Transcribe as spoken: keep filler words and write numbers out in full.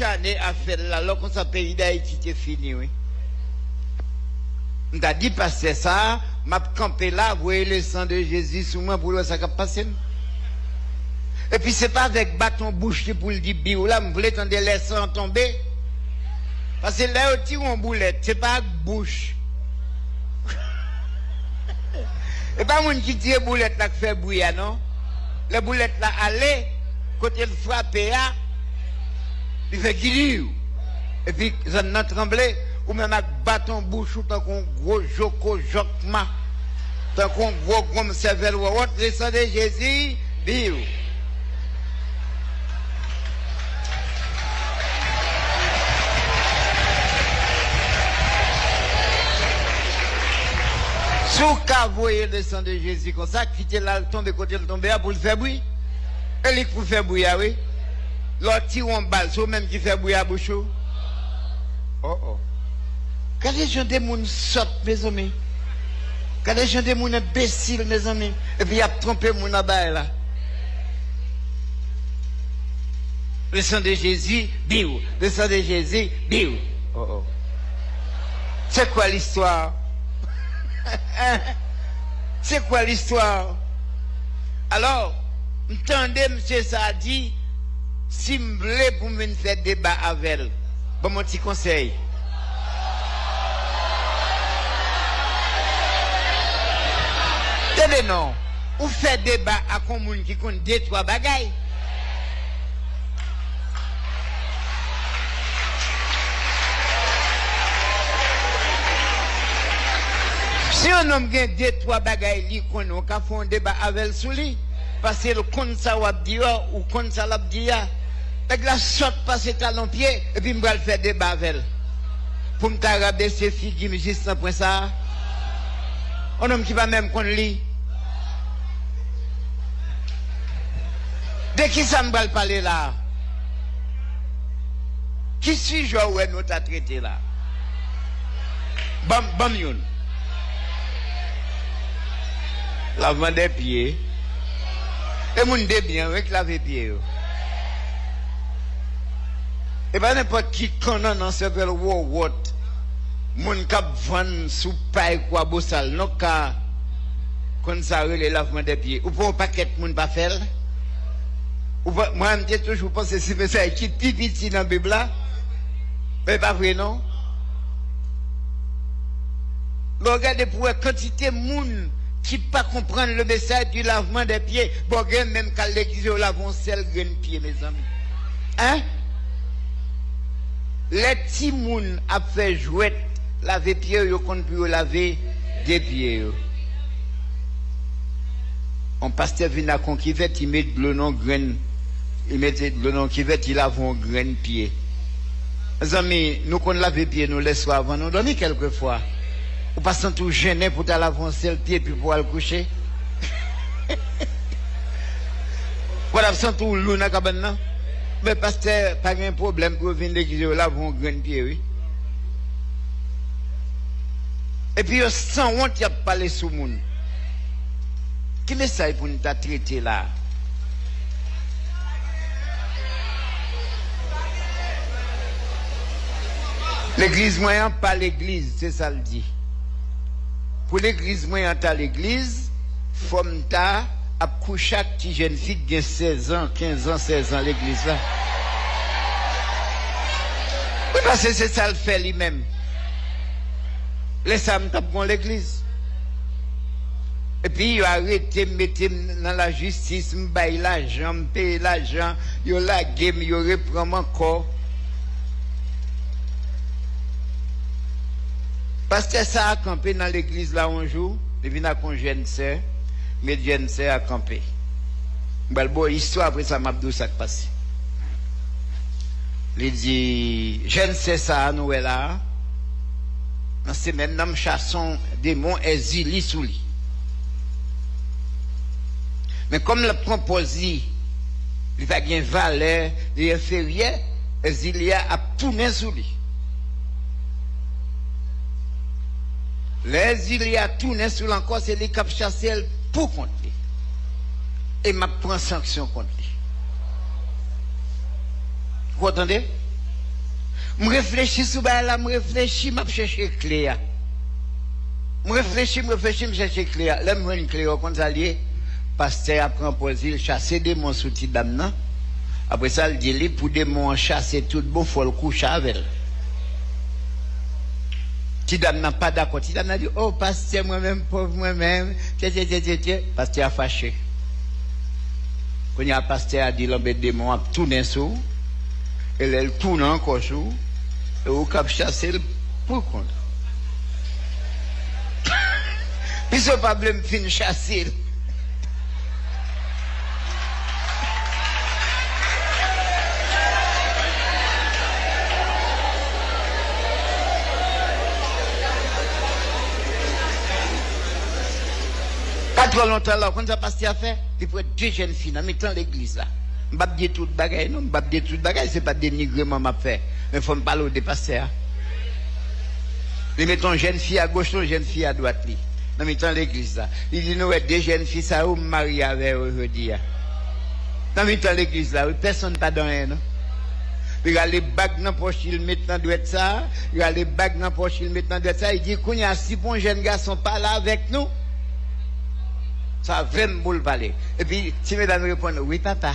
Chak ane afè l la, lò konsa peyi Dayiti te fini, wi. M ta di pastè sa a, m ap kanpe la, voye le sang de Jésus sou mwen pou l wè sa k ap pase m. Epi se pa avèk baton bouch li pou l di biw la, m vle tande lè san an tonbe. Paske lè yo tire yon boulèt, se pa ak bouch. E pa moun ki tire boulèt la k fè bri a, non. Lè boulèt la ale, kote l frape a, li fè gidiw. Epi zòn nan tranble, ou menm ak baton bouch ou tankou yon gwo joko jòkma, tankou yon gwo gonm sèvèl wòwòt, le sang de Jésus, biw. Si w ka voye le sang de Jésus konsa, kite l al tonbe kote l tonbe a pou l fè bri. E li k pou fè bri a, wi. Lè w tire yon bal, se w menm ki fè bri a bouch ou. Oh, oh. Gade jan de moun sòt, mezanmi. Gade jan de moun enbesil, mezanmi. Epi y ap twonpe moun nan bagay la. Le sang de Jésus, biw. Le sang de Jésus, biw. Oh, oh. C'est quoi l'histoire? C'est quoi l'histoire? Alò, m tande mesye sa a di, si m vle pou m vin fè deba avè l, ban m yon ti konsèy. Tande non, ou fè deba ak yon moun ki konn de twa bagay. Si yon nonm gen de twa bagay li konnen, ou ka fè yon deba avè l sou li. Paske l konn sa w ap di a, ou konn sa l ap di a. Nèg la sòt pase talon pye, epi m pral fè deba avè l. Pou m ta rabese figi m jis nan pwen sa a. Yon nonm ki pa menm konn li. De ki sa m pral pale la a? Ki sijè w wè nou ta trete la? Ban m, ban m youn. Lavman dè pye. E moun debyen wi k lave pye yo. E pa nenpòt ki kannannan sèvèl wòwòt moun k ap vann sou pay Kwabosal non k ka konn sa rele lavman dè pye. Ou pa wè yon pakèt moun pa fè l? Ou pa, mwen, m te toujou panse se mesaj ki pi piti nan Bib la. Men pa vre, non. Lè w gade pou w wè kantite moun ki pa konprann le message du lavement des pieds, bon, gen menm k al legliz yo lave yon sèl grenn pye, mezanmi. Hein? Lè timoun ap fè jwèt lave pye yo, yo konn pou yo lave de pye yo. Yon pastè vin ak yon kivèt, li met dlo nan yon grenn, li mete dlo nan yon kivèt, li lave yon grenn pye. Mezanmi, nou konn lave pye nou lèswa avan nou dòmi kèlkefwa. Ou pa santi w jennen pou w ta lave yon sèl pye epi pou w al kouche? Ou pa t ap santi w lou nan kabann nan? Men pastè pa gen pwoblèm pou yo vin legliz yo lave yon grenn pye, wi. Epi yo sanwont, y ap pale sou moun. Ki mesaj pou n ta trete la a? Legliz mwen an pa legliz, se sa l di. Pou legliz mwen an ta legliz, fò m ta ap kouche ak ti jèn fi k gen sèz an, kenz an, sèz an legliz la. Wi, paske se sa l fè li menm. Lè sa a, m t ap gen yon legliz. Epi yo arete m, mete m nan lajistis, m bay lajan, m peye lajan, yo lage m, yo repran m ankò. Pastè sa a kanpe nan legliz la yon jou, li vin ak yon jèn sè, met jèn sè a kanpe. M pral ba w istwa, apre sa m ap di w sa k pase. Li di, jèn sè sa a nou wè la a, nan semèn nan m chase yon demon Èzili sou li. Men kòm l ap pran pòz li, li pa gen valè, li enferyè, Èzili a ap tounen sou li. Lè Èzili a tounen sou l ankò, se li k ap chase l pou kont li. E m ap pran sanksyon kont li. Ou tande? M reflechi sou bagay la, m reflechi, m ap chèche kle a. M reflechi, m reflechi, m chèche kle a. Lè m jwenn kle a, w konn sa l ye? Pastè a pran pòz li, l chase demon sou ti dam nan. Apre sa, l di li pou demon an chase tout bon, fò l kouche avè l. Ti dam nan pa dakò. Ti dam nan di, "O, pastè, mwen menm, pòv mwen menm, tye, tye, tye, tye, tye." Pastè a fache. Kounye a, pastè a di l, "Anben, demon ap tounen sou ou." E lè l tounen ankò sou ou, e ou k ap chase l pou kont ou. Piske w pa vle m fin chase l. Pa twò lontan la, w konn sa pastè a fè? Li pran de jèn fi nan mitan legliz la. M p ap di tout bagay non, m p ap di tout bagay, se pa denigreman m ap fè. Men fò m pale w de pastè a. Li mete yon jèn fi agoch, yon jèn fi adwat li, nan mitan legliz la. Li di, "Nou wè de jèn fi sa yo, m marye avè yo jodi a." Nan mitan legliz la, wi, pèsonn pa di anyen non. Li rale bag nan pòch li, l met nan dwèt sa, li rale bag nan pòch li, l met nan dwèt sa, li di, "Kounye a, si pou yon jèn gason pale avèk nou, sa vle m pou l pale." Epi, ti medam reponn, "Wi, papa."